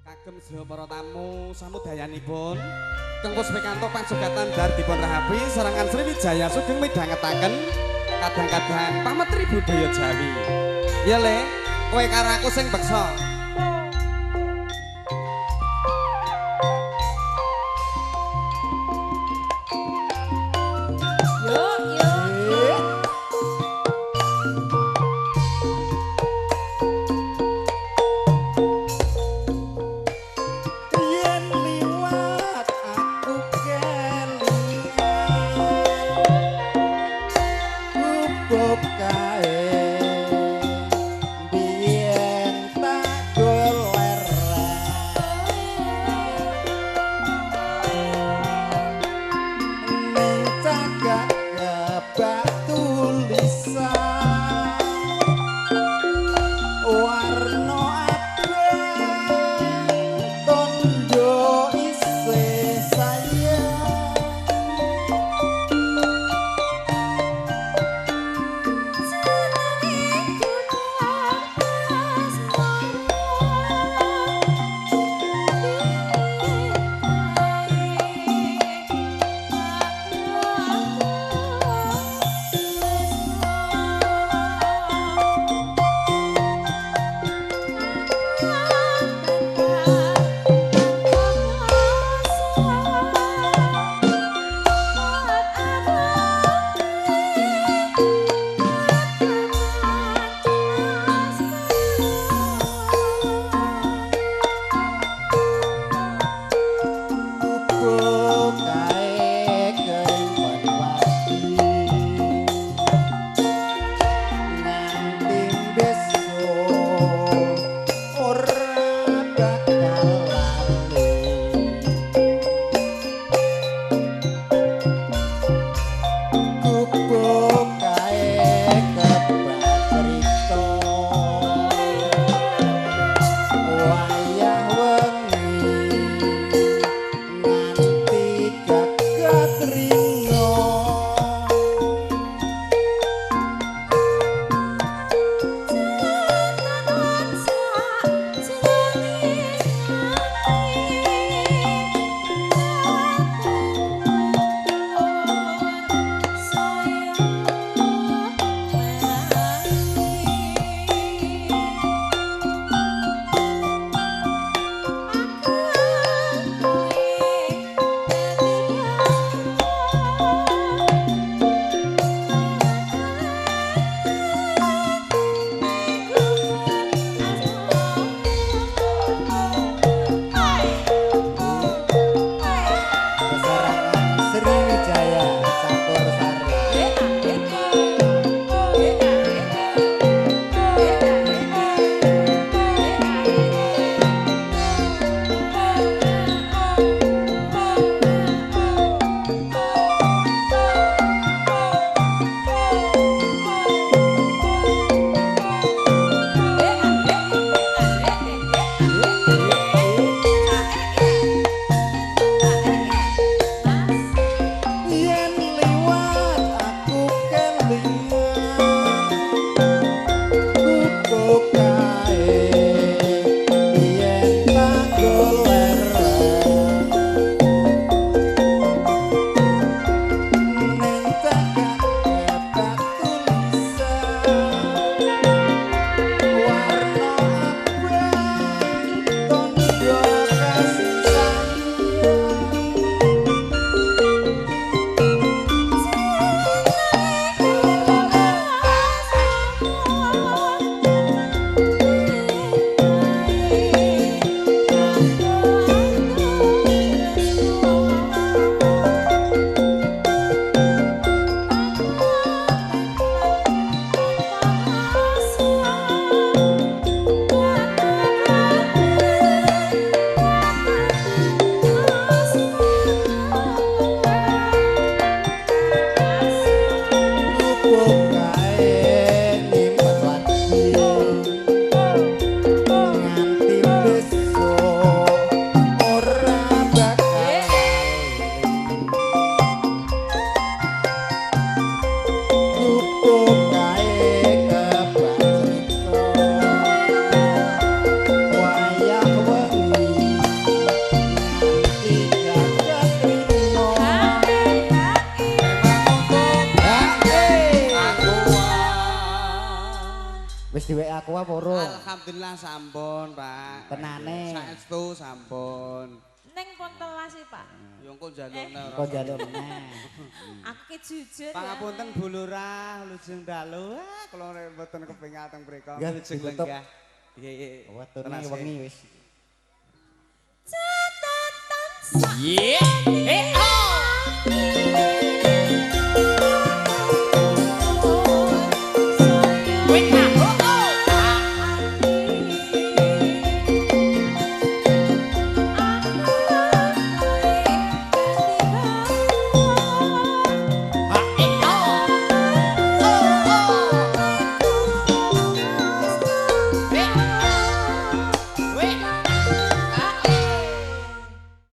Kagem sedaya para tamu samudayanipun kang wis pikantuk pasugatan dar dipun rahapi serangan Sriwijaya sugeng midhangetaken kadang-kadang pametri budaya Jawi. Ya Le, kowe karo aku sing beksa. Yo yo. Yen liwat aku kelingan gubuk kae biyen tak diwek aku apa urung? Alhamdulillah sampun, Pak. Tenane. Saestu sampun. Ning pun telas sih, Pak. Ya engko njalukne ora. Kok njaluk meneh. Aku ki jujur ya. Pangapunten Bu Lurah, wilujeng dalu. Ah, kula mboten kepingal teng mriku. Nggih, Wilujeng ditutup. lenggah. Nggih, nggih. Wetune Telas, wengi wis. Catatan sak Iya.